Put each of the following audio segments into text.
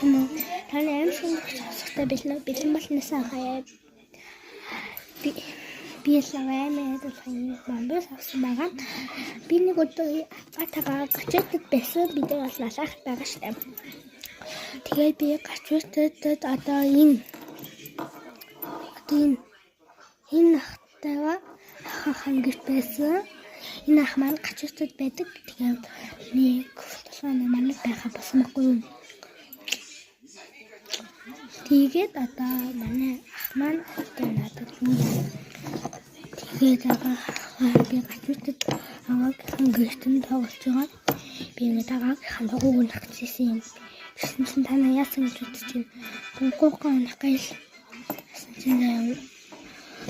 Юм. Таны аимшиг сонсохтой бэлэн бэлэн болноосаа хаяа би би л аймаг болох юм бамбас авсан байгаа. Би нэг өдөр атагаа гачаатад байсан. Би дээр бол алаах байгаа штэ. Тэгээд би гачаатад одоо энэ ахтайгаа ах ангит байсан. Энэ ах маань гачаатад байдаг. Тэгээд нэг толгой манай байха болсон байхгүй юу? Тэгээд одоо манай ах маань одоо надад юу яа. Тэгээд байгаа би гачаатад агаагийнхан гэртэн тоглож байгаа. Би ингээд агаагийнхан дугуйг унах гэсэн юм. Тэгсэн чинь та нар яасан гэж бодож байна? Дугуйгаа унах гээл. Тэгсэн чинь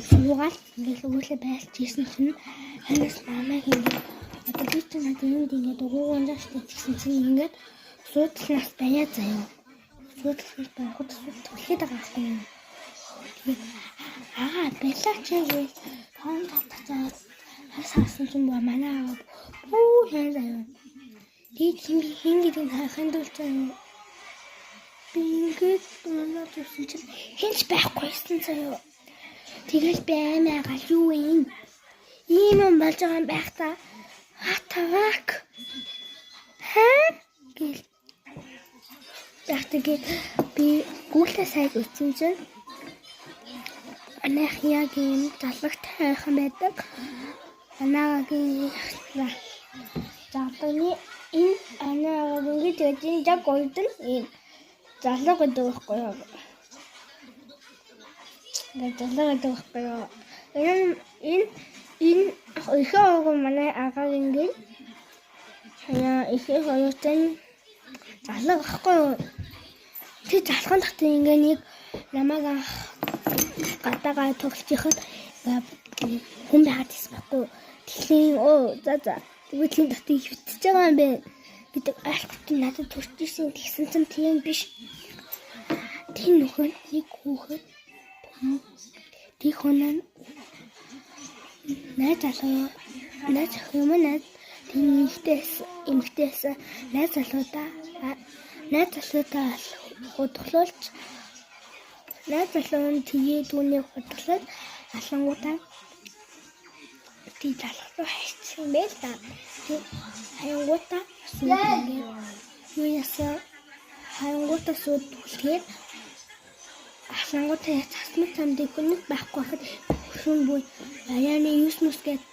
суугаал ингээд өглөө байлж исэн чинь ханаас намайг ингээд одоо би чинь надад энд ингээд дугуйг унах штэ тэгсэн чинь ингээд суудлаас баяа заяа. Суудлаас байхад сууд түлхээд байгаа байхгүй юу? Тэгээд аа балаач гэж тоон татцаа хасаасан чинь манай аав бүү хэн заяа. Тэгээд хин хин гэдэг нь хайхын тулд заяа. Би ингээд унаад явсан чинь хинч байхгүйсэн заяа. Тэгэл би аймаа гал юу юм? Ийм юм болж байгаа юм байх та. What the fuck? Хэ? Гэл. Яг тэгээд би Google-аас сайд үзсэн чинь анах яг ийм залгагтай хайхан байдаг. Анаагийн залганы энэ анаагийн ингэж энэ яг голд нь ийм залга гэдэг байхгүй юу? Ингээд залга гэдэг байхгүй юу? Энэ ихээ ууган манай агааг ингээд хаяа ихээ хоёртой залга байхгүй юу? Тэр залхаан дотор ингээ нэг намайг анх гадаагаа тоглож яхад хүн байгаад байсан байхгүй юу? Тэгэхээр оо за за тэгвэл тийм дотор хөвтөж байгаа юм байна гэдэг ойлголт нь надад төрж ирсэн. Тэгсэн чинь тийм биш. Тэр нөхөр нэг хүүхэд тэр хүн нь найз залуу найз охин юм уу, найз тэр нэгтэйс эмэгтэйс найз залуудаа худгалуулж найз залуу нь тэгээ түүнийг худгалаад алангуудаа тий залах руу хайчихсан юм байл та. Тэг хаянгуудаа сууд ингээд юу яасан, хаянгуудаа сууд түлхээд алангуудаа цасмаг цамдыг хүнэг байхгүй хахад хөшүүн буй аяаны юус мус гээд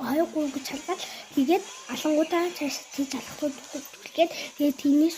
хоёр гурав гэж чалгаад тэгээд алангуудаа цааш тий залах руу түлхээд тэгээд тэрнээс